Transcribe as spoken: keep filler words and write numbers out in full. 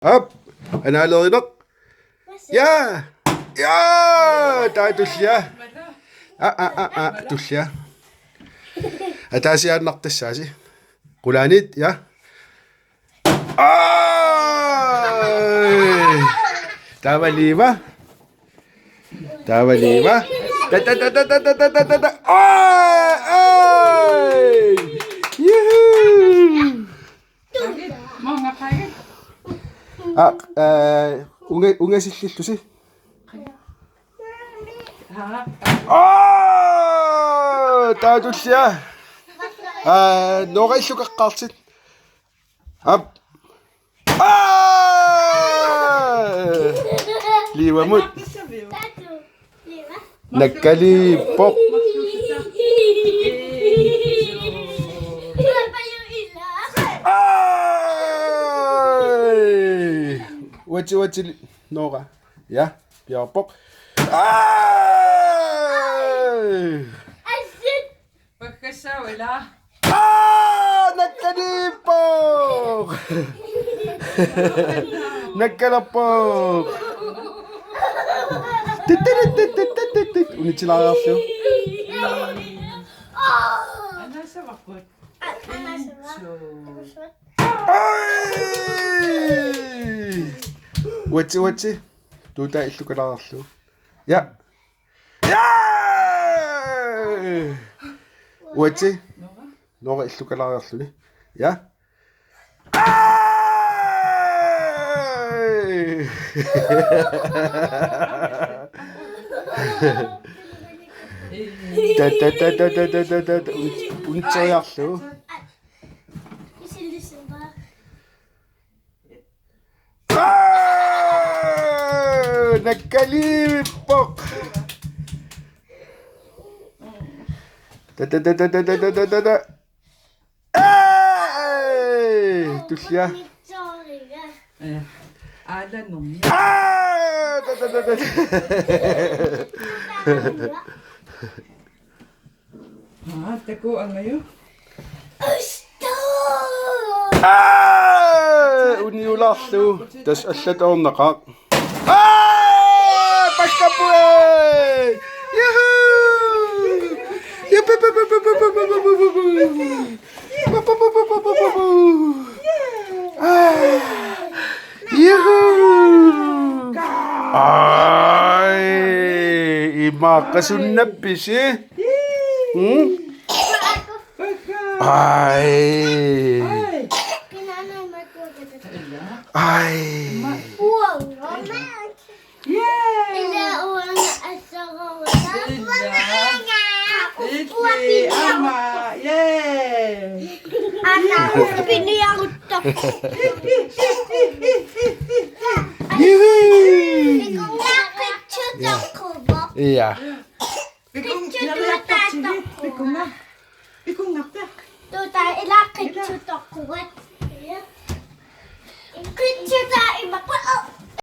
Aap, anaalerineq. Ja. Ja, taava tullia. Aa, aa, aa, aa, tullia. Ataasiaannartassaasi. Qulaaniit, ja. Aa! Taava Liiva. Taava Liiva. Ta, ta, ta. Aa, aa! Juhu! Aa, ee, unga-, ungasillillusi. Aa, taava tullia. Aa, Noora illukaqqaartit. Aap. Aa! Liivamut. Nakkaliippoq. Ai! Uatsi, uatsi, Noora. Ja, piaarpoq. Ai! Paggassaaq, ilaa. Aa, nakkaliippoq. Nakkalerpoq. Tittirittittittittit. Unitsilaariarlugu. Anaasavarput. Ai! Uatsi, uatsi. Tuutaa illukalaarlugu. Ja. Ja! Uatsi. Noora illukalaariarluni. Ja. Ai! Ta, ta, ta. Unitseriarlugu. Aa! Nakkaliippoq. Ta, ta, ta. Aa! Tullia. Ja. Aalanermi. Aa! Ta, ta, ta, ta. Aa, takuuk angaju. Aa! Uniulaarlugu. Tassa allatoornaqaaq. Aa! Pakkapui! Juhu! Jup, jup, jup. Aa! Juhu! Ai, imaaqqasunnappisi? Hmm? Ai. Ai. Ila uanga assaruuta. Ila. Illi ama. Yay. Ana piniarutta. Juhu. Ikunga qitsutaqquva. Ja. Pikun-, pikun-, pikunga. Pikunga. Tuuta ila qitsutaqquvat. Qitsuta imaqqa.